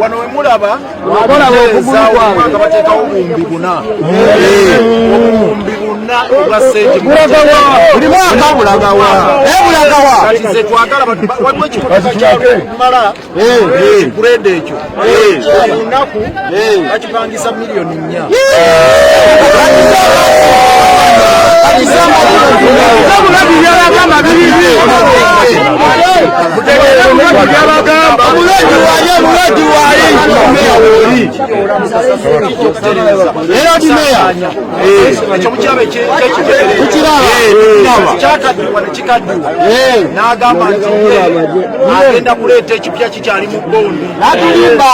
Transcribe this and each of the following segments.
Wano wemulaba omwaka bateekawo obuwumbi buna, obuwumbi buna obwa sente buli mwaka. Bulagawa? Bulagawa? Kati nze twagala waliwo ekimotoka kyamala grade ekyo, buli lunaku bakipangisa miliyoni 4. Omulwadde wali, omulwadde wali era oli meya. Ekyo mukiraba? Tukiraba. Kyakaddiwa ne kikaddiwa, n'agamba nti ye agenda kuleeta ekipya, kikyali mu bondi. Natulimba.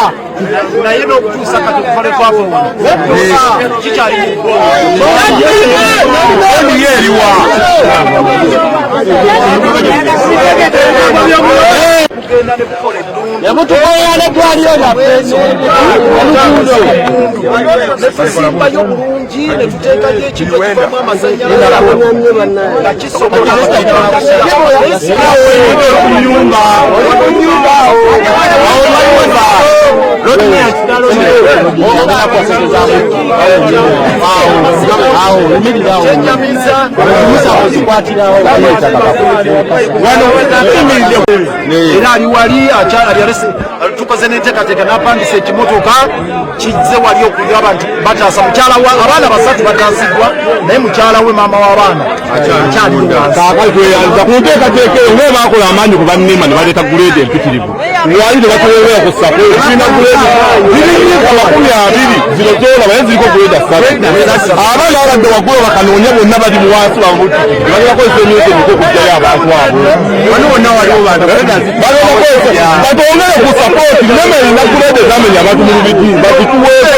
Naye n'okutuusa kati, okuva lwe twava wano, kikyali mu bondi. Bondi ye eriwa? Kugenda ne kukola eddundu. Nemutukolera n'eddwaliro lyaffe, oluguudo. Ne tusimbayo bulungi, ne tuteekayo ekintu ekivaamu amasannyalaze nga kisobola. Ku nyumba awo, mayumba. Awo yimirirawo. Kyenyamiza. Ozikwatirawo. Wano tuyimiridde. Era ali wali akyali alese, tukoze n'enteekateeka n'apangisa ekimotoka kizze wali okulaba nti bataasa mukyala wa abaana basatu bataasiddwa, naye mukyala we, maama w'abaana, akyaliwo wansi. Kaakati tweyanza ku nteekateeka eyo nga baakola amaanyi ku bannema ne baleeta grade empitirivu wali ne batuweerera ku sako. Tulina grade zirinyika 20 zino zolaba, naye ziriko grade ssatu. Abaana babadde waggulu bakanoonya bonna bali mu wansi, babutikidde, bagenda kukozesa emyezi emiko okuggyayo abantu abo. Wano wonna waliwo bantu. Bagenda kukozesa, batwongere ku support. NEMA erina grade ezamenya abantu mu Lubigi, bazituweeko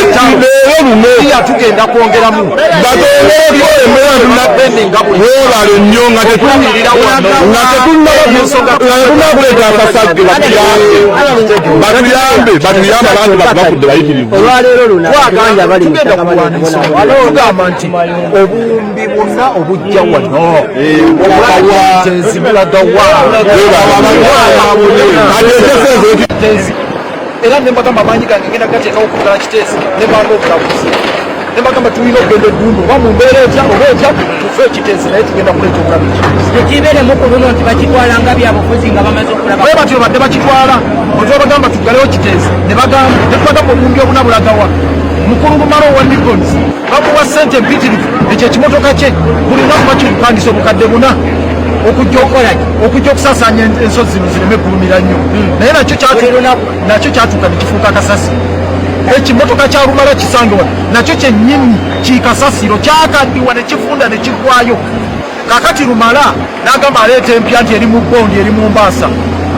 tuyambe leero luno. Iya, tugenda kwongeramu. Batwongereko embeera. Tunapendinga buli Weebale nnyo nga Okuyimirira wano. nga tetunnaba kuleeta akasagge. Batuyambe, batuyambe, batuyambe, abantu baffe bafudde bayitirivu. Olwaleero luno abaganda bali mu tugenda ttaka. kulwanisa. Tugamba nti obuwumbi bwonna obujja wano tezibulagawa? Kati. Era ne mbagamba amaanyi gange ngenda gateekawo okugala Kiteezi ne banga obulamuzi, ne mbagamba tulina okugenda eddundu oba mu mbeera etya oba etya, tufe Ekiteezi, naye tugenda kuleeta obulamu Ekiteezi. Tekibeeremu ku luno nti bakitwala nga byabufuzi nga bamaze okulaba. Bwe batyo badde bakitwala. Bwe twabagamba tuggalewo Kiteezi, ne bagamba tetubagamba obuwumbi obuna bulagawa. Mukulu Lumala owa Nikons bamuwa ssente empitirivu. Ekyo ekimotoka kye buli lunaku bakipangisa obukadde 4 okujja okusaasaanya ensozi zino zireme kulumira nnyo, naye nakyo kyatuuka ne kifuuka kasasiro. Ekimotoka kya Lumala kisange wano nakyo kyennyini kikasasiro, kyakaddiwa ne kifunda ne kiggwayo. Kakati Lumala n'agamba aleeta empya nti eri mu bondi, eri mu mbaasa,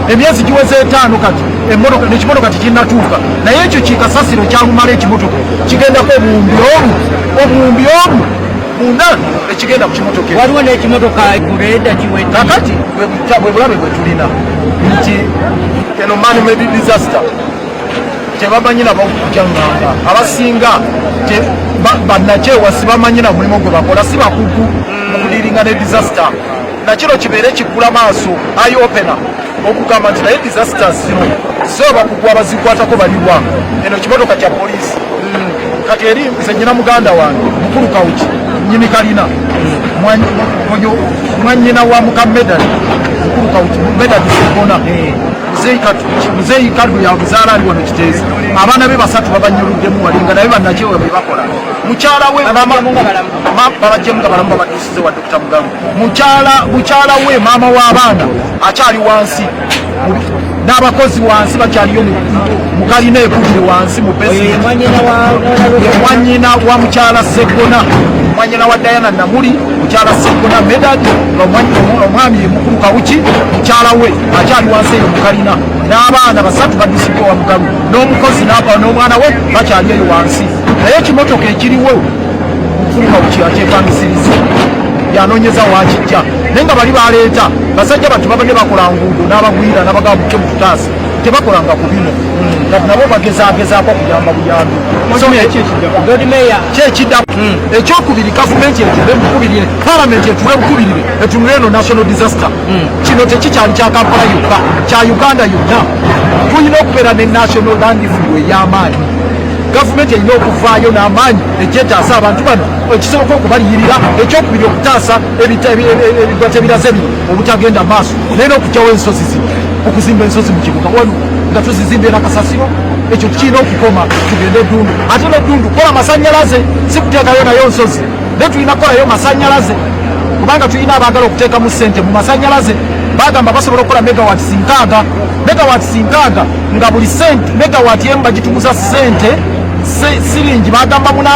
emyezi giweze 5 kati emmotoka nekimotoka tekinnatuuka. Naye ekyo kikasasiro kya Lumala, ekimotoka kigendako obuwumbi obu, obuwumbi obu buna ekigenda ku kimotoka ekyo. Waliwo n'ekimotoka grader kiwedde. Kakati bwe bulabe bwe tulina nti eno man made disaster, tebamanyi nabo kujjaŋŋamba abasinga bannakyewa sibamanyi na mulimu gwe bakola, si bakugu mu kudealinga ne disaster. Nakino kibeere kiggula maaso, eye opener, okugamba nti naye disasters zino zo abakugu abazikwatako baliwa? Eno kimotoka kya poliisi. Kati eri nze nyina muganda wange mukulu Kawuki, nyini kalina, oyo mwanyina wa muka Medali, mukulu Kawuki Medali Segona. Muzeeyi Kaddu yamuzaala, ali wano Kiteezi. Abaana be basatu babanyuluddemu wali nga naye bannakyewa bye bakola. Mukyala we babajjemu nga balamu, babadusize wa Dr. Mugalu. Mukyala we, maama w'abaana, akyali wansi n'abakozi wansi bakyaliyo mu kalina ekubiri wansi mu basement. Mwanyina wa Ye mwanyina wa mukyala Seggona, mwanyina wa Diana Namuli, mukyala Seggona Medad, nga omwami ye mukulu Kawuki. Mukyala we akyali wansi eyo mukalina n'abaana basatu baddusibwa wa Mugalu, n'omukozi n'omwana we bakyali eyo wansi. Naye ekimotoka ekiriwo mukulu Kawuki akyepangisiriza, yanoonyeza wakijja, naye nga bali baleeta basajja batu babadde bakola nguudo n'abagwira n'abagamba muke mututaasa. Tebakolanga ku bino, kati nabo bagezaagezaako okuyamba buyambi. Lord Mayor. Kyekiddamu ekyokubiri, gavumenti etule bukubirire, palamenti etule bukubirire, etunule eno national disaster. Kino tekikyali kya Kampala yokka, kya Uganda yonna. Tulina okubeera ne national landfill ey'amaanyi. Gavumenti erina okuvaayo n'amaanyi ekyetaasa abantu bano, ekisoboka okubaliyirira, ekyokubiri okutaasa ebigwa tebiraze bino obutagenda maaso, naye n'okugyawo ensozi zino. Okuzimba ensozi mu kibuga wano nga tuzizimbye na kasasiro, ekyo kirina okukoma. Tugende eddundu, ate n'eddundu kola masanyalaze, si kuteekayo nayo nsozi, naye tulina kukolayo masanyalaze, kubanga tulina abaagala okuteekamu ssente mu masanyalaze. Bagamba basobola okukola megawatts 60, megawatts 60, nga buli sente megawatt emu bagituguza ssente siringi bagamba 8.